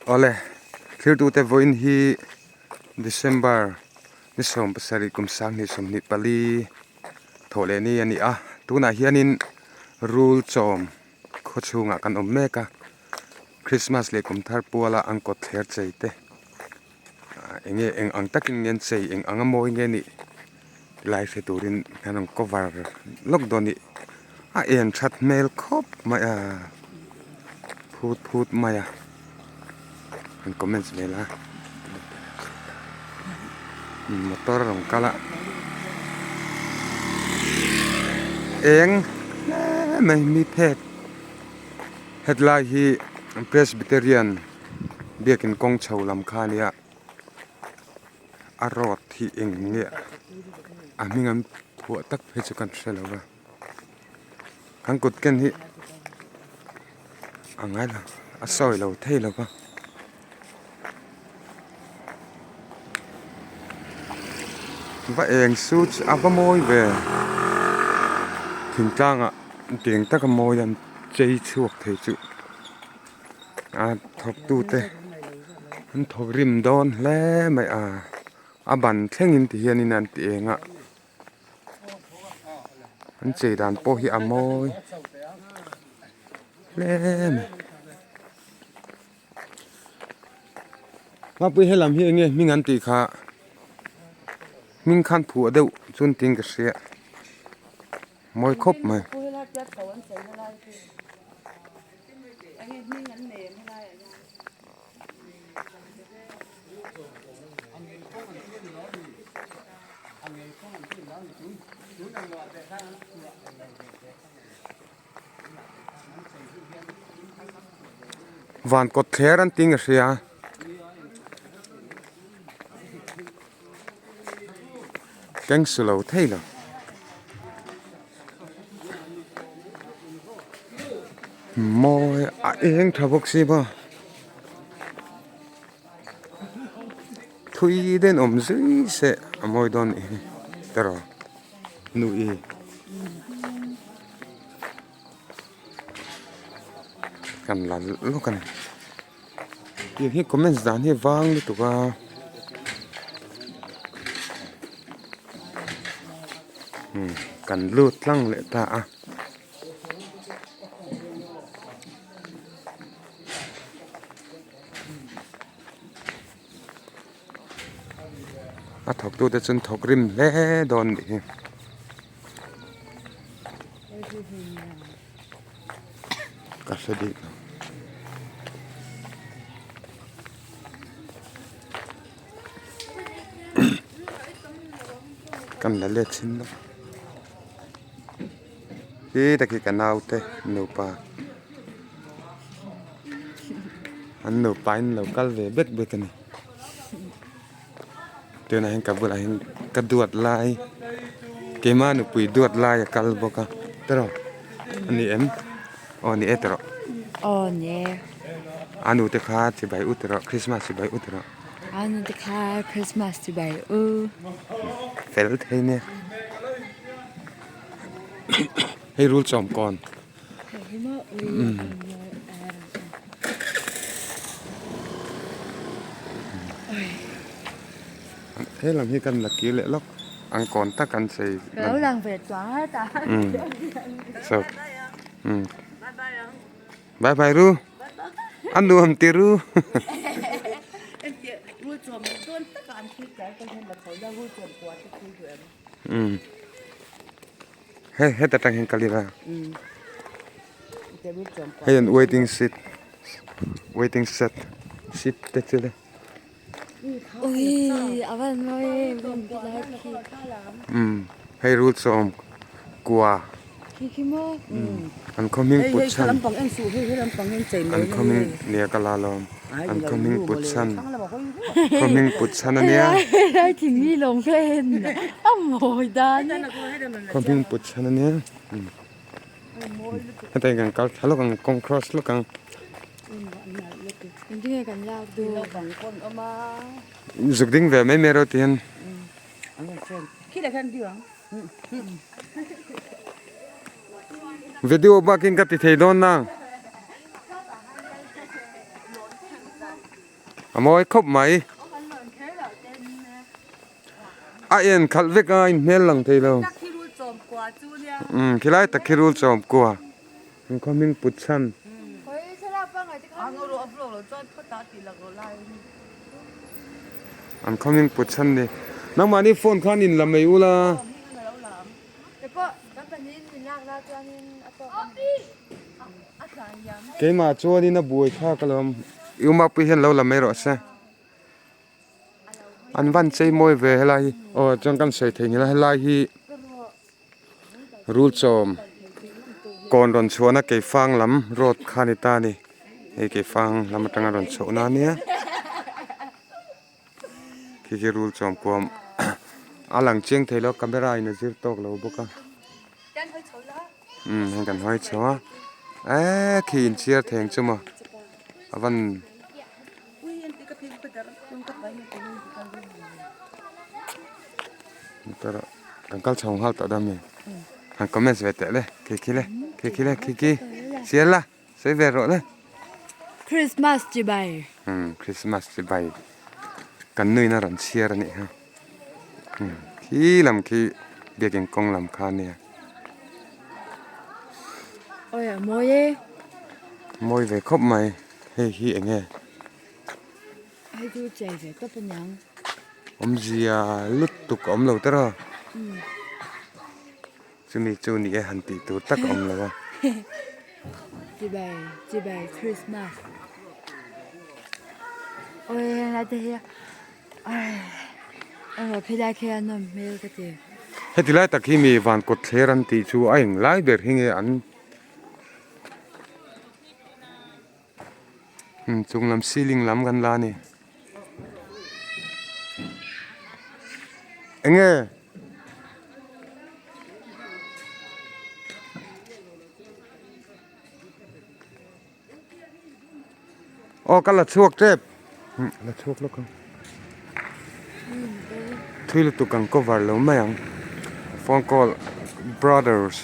Awle, thirtute vawiin hi December ni 17 kum 2024 thawh leh ni a ni a, tunah hianin rul chawm khaw chhungah kan awm mek a, Christmas leh kum thar puala an kawt thler chei te eng nge eng ang takin nge an chei eng anga mawi nge nih tilai hre turin an rawn cover lawk dawn a ni a en that hmel khawp mai a phut phut mai a an comments vel a motor a rawn kal a eng hle mai mi phek hetlai hi presbyterian biakin kawng chho lam kha a nia. A road hi eng nge a hming an phuah tak phei chu kan hre lo va kan kut ken hi a ngai lo a sawi lo thei lo va. Va eng chu a va mawi ve thingtlangah tiang taka mawi an chei chhuak thei chu. A thawktute an thawk rim dawn hle mai a a ban thlengin ti hianin an ti eng a an chei dan pawh hi a mawi hle mai. Mapui helam hi enge hming an tih kha hming khan phuah deuh chuan tiin ka hria mawi khawp mai. Van kawt thler an ting a hria. Keng su lo thei lo. Mawi a eng tha bawk si maw thui den awm zui se a mawi dawn nih hi tiraw nui kan la lawk a ni tih hi comments dan hi vang lutuk a. Kan lut tlang leh ta a. A thawk tute chuan thawk rim hle dawn nih hi. Ka hre bik lo. Kan la let chin lo. Khi takhi ka naute nupa an nupa in lo kal ve bek bek a ni. Tunah hian ka bulah hian ka duat lai keimah nupui duat lai a kal bawk a tiraw a ni em aw ni e tiraw aw ni e a nu te kha chibai u tiraw christmas chibai u tiraw a nu te kha christmas chibai u fel thei nia hei rul chawm kawn. He lam hi kan la kir leh lawk ang kawn tak an chei so bye bye ru a nuam ti ru. He heta tang hian kal ila hei an waiting seat waiting set seat te chu le umm hei rul sawm kua an khaw hming put chhan an khaw hming nia ka la lawm an khaw hming put chhan khaw hming put chhan ania. Khaw hming put chhan ania heta hian kan kal thla lawk ang kawng cross lawk ang. Zuk ding ve mai mai rawh ti hian. Video bakin ka ti thei dawn nang. A mawi khawp mai. A en khalh vek a in hmel lang thei lo. Umm khilai tak khi rul chawm kua. An khaw hming put chhan. An khaw hming put chhan ni. Nangmahni phone khan in la mai ula. Keimah chuanin a buai thlak alawm. I umapui hian lo la mai rawh se. An van chei mawi ve helai hi. Aw chuan kan sawi thei ngil a helai hi rul chawm kawn rawn chhuahna keifang lam road kha a ni ta a ni. Hei keifang lam atanga rawn chhohna a nia. Khi khi rul chawm kuam a lang chiang thei lo camera in a zir tawk lo bawk a. Umm hei kan hawi chho a eee khi inchhiar theng chu maw a van kan kal chho nghal tawh dawn mi han comments ve teh le khi khi le khi khi le khi khi sial la sawi ve rawh le. Christmas chibai. Umm Christmas chibai kan nuin a rawn chhiar a nih kha umm khi lam khi biakin kawng lam kha a nia. Awi a mawi e. Mawi ve khawp mai hei hi eng nge. Hei chu chei ve tawp a niang. Awmzia lutuk a awm lo tawrh a. Chumi chu ni e han tih tur tak a awm lo a. Chibai chibai Christmas. Awi helai te hi awi philai khi a nawm hmel ka ti. Heti lai tak hi mi van kawt thler an tih chu a englai ber hi nge an Chung lam ceiling lam kan la a ni. Enge? Aw ka la chhuak tep. La chhuak lawk ang. Thui lutuk ang cover lo mai ang. Phone call brothers.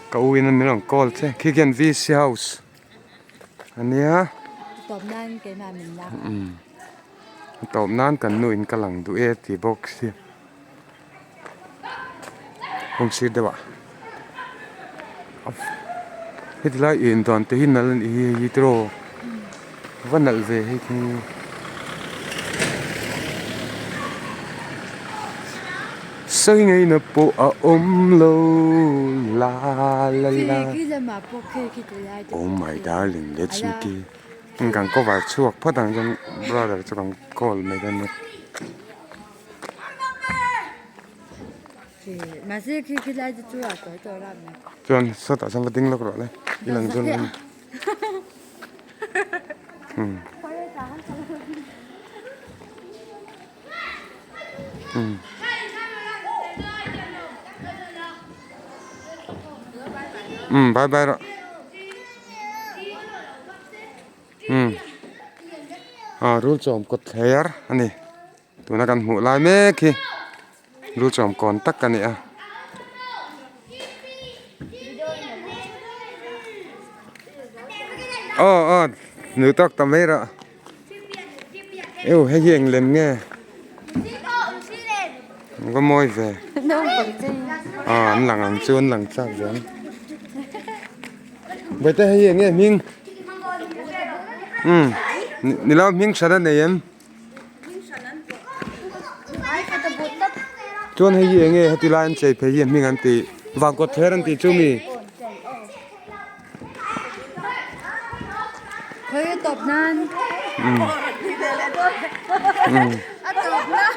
Ka u in min rawn call che. Khi khian VC house a nia. Tawp nan keimah min lak. Tawp nan kan nu in ka lang duh e ti bawk sia. Kawng sir deuh ah heti lai in dan te hi nalh a nih hi hei hi tiraw va nalh ve hei khi sawi ngaihna pawh a awm lo la la la oh my darling let's make it kan cover chhuak phawt ang chuan brother chu kan call mai dawn nia. Chuan sawtah chuan va ding lawk rawh le i lang dawn lo umm bye bye rawh umm ah rul chawm kawt thler a ni. Tuna kan hmuh lai mek hi lu chawm kawn tak a ni a. Aw aw nu tawk ta mai rawh. Ew hei hi eng lem nge? Va mawi ve. Aw an lang ang chu an lang chak ve ang. Bawihte hei hi eng nge hming? Umm ni lo hming hran a nei em? Chuan hei hi enge heti lai an chei phei hi a hming an tih vangkawt thler an tih chu mi.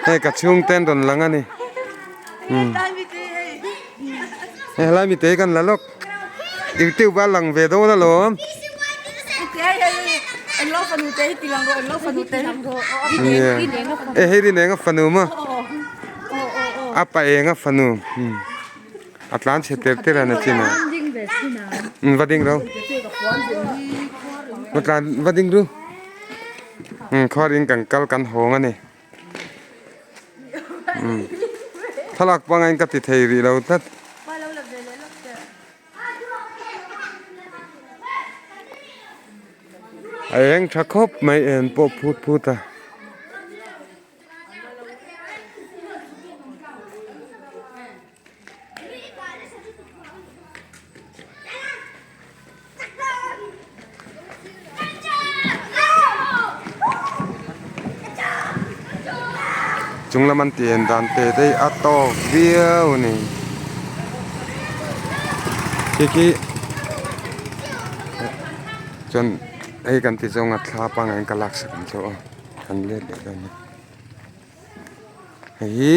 Hei ka chhung te an rawn lang a ni. Hei helai mite hi kan la lawk. Youtube a lang ve dawn alawm. E hei rin eng a fanu maw? A pa eng a fanu. A tlan chhe ter ter a na chin a. Va ding ro. Va tlan va ding ru. Khuar in kan kal kan hawng a ni. Thlalak pangain ka ti thei rih lo tlat. A eng tha khawp mai en pawh phut phut a. Chung lam an tih en dan te te hi a tawk viau a ni khi khi chuan hei kan ti zawnga thla pangngai in ka laksak ang che u a kan let leh dawn a ni hei hi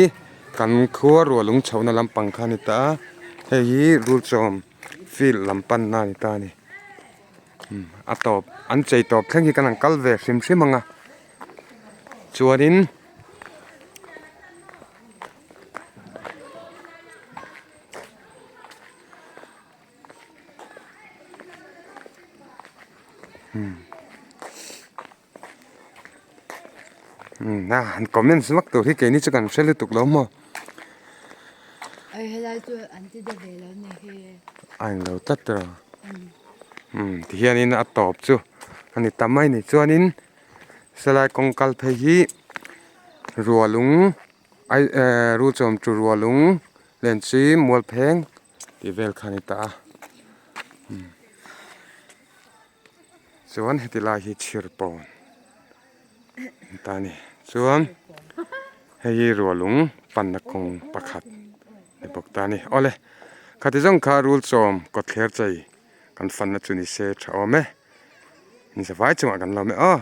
kan khua ruah lung chhohna lampang kha a ni ta a hei hi rul chawm field lam panna a ni ta a ni a tawp an chei tawp thleng hi kan han kal ve hrim hrim ang a chuanin umm a han comment vak tur hi keini chu kan hre lutuk lo maw. Hei helai chu an ti deuh ve lo ni hi. A englo tlat tawh umm tihianin a tawp chu a ni ta mai ni chuanin helai kawng kal phei hi rualung ai ehh ruchawm chu rualung lenchim mualpheng tih vel kha a ni ta a umm. Chuan heti lai hi chhirpawn an ta a ni chuan hei hi rualung panna kawng pakhat ni bawk ta a ni awle khati zawng kha rul chawm kawtthler chei kan fanna chu ni se tha awm e ni zavai chungah kan lawm e aw.